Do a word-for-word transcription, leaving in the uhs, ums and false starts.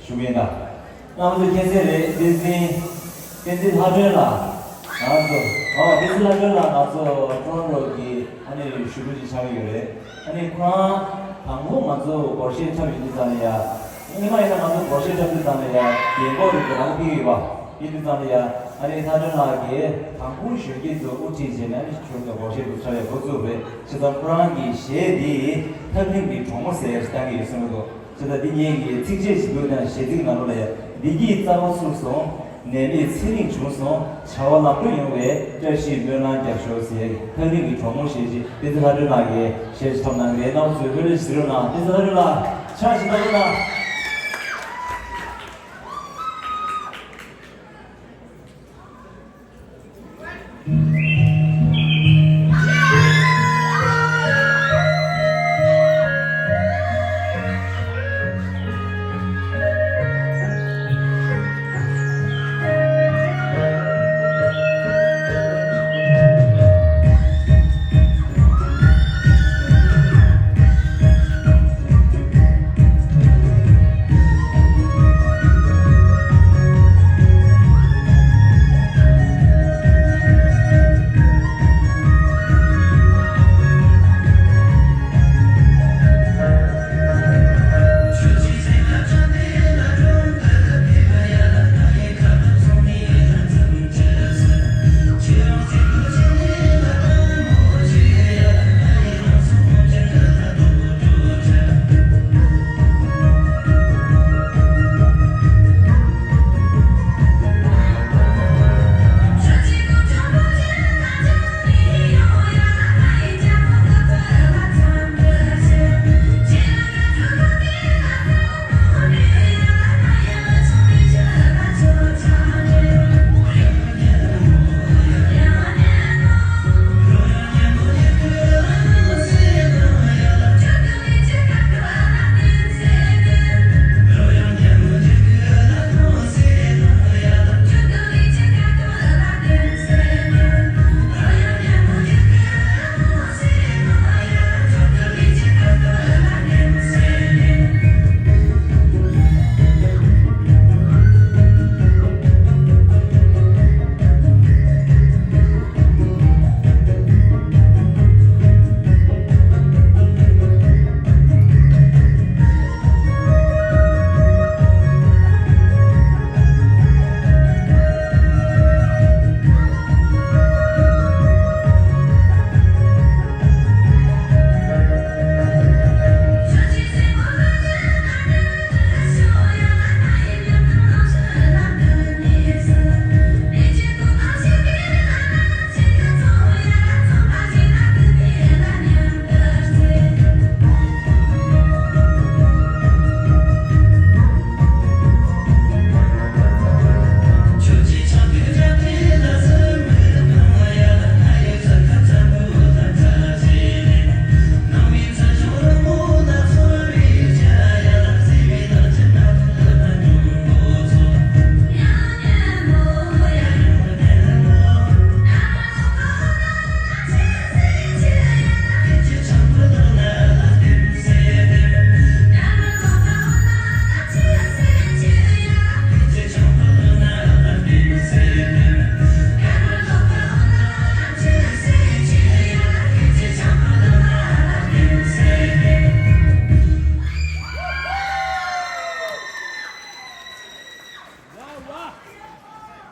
ཞུ་གི་ཡིན་ད། རྣམ་པ་ཚོ་མཁྱེན་གསལ་རེད། བསྟན་འཛིན། བསྟན་འཛིན་ལྷ་སྒྲོན་ལགས། ང་ཚོ། ཨོ། བསྟན་འཛིན་ལྷ་སྒྲོན་ལགས་ང་ཚོ་ཊོ་རོན་ཊོ་གི་ཨ་ནི་ཞུ་སྐུལ་ཅིག་ཆགས་ཀྱི་ཡོད་རེད། ཨ་ནི་ཁོ་རང་དང་པོ་ང་ཚོ་སྒོར་གཞས་འཁྲབ་ཡོང་དུས་ཙམ་ལ་ཡ། སྔོན་མ་ཡིན་ན་ང་ཚོ་སྒོར་གཞས་འཁྲབ་དུས་ཙམ་ལ་ཡ་རྒན་གོག་རེད་དེ་རང་ཕེབས་ཡོད་པ། ཡིན་དུས་ཙམ་ལ་ཡ། ཨ་ནི་ལྷ་སྒྲོན་ལགས་ཀྱིས་དང་པོ་གཞོན་སྐྱེས་ཚོ་དབུ་ཁྲིད་བྱས་ནས་ཨ་ནི་ཁྱོད་ཚོ་སྒོར་གཞས་འདུག་འཁྲབ་ཡ་འགོ་བཙུགས་རེད། བྱས་ཙང་ཁོ་རང་གི་གཞས་འདི་ཐག་རིང་གི་གྲོགས་མོ་ཟེར་བཏང་གི་ཡོད་གསུངས་འདུག་བྱས་ཙང་འདི་ངེད་ཀྱི་ཚིགས་བཅད་ཅིག་འདུག་ཀྱང་གཞས་ཚིག་ནང་ལོགས་ལ་ཡ། བདེ་སྐྱིད་རྩ་བ་ཚུགས་སོང་། ནད་མེད་ཚེ་རིང་བྱུང་སོང་། བྱ་བ་ལམ་འགྲོ་ཡོང་བའི་བཀྲ་ཤིས་སྨོན་ལམ་རྒྱབ་ཤོག་ཟེར་ཡ་གི་ཐག་རིང་གི་གྲོགས་མོ་ཞེས་བྱས། བསྟན་འཛིན་ལྷ་སྒྲོན་ལགས་ཀྱིས་གཞས་ཤིག་འཁྲབ་གནང་གི་རེད། རྣམ་པ་ཚོས་ཧུར་ལེན་ཞིག་གཟིགས་རོགས་གནང་། བསྟན་འཛིན་ལྷ་སྒྲོན་ལགས་ཕྱག་ཞིག་འདར་རོགས་གནང་།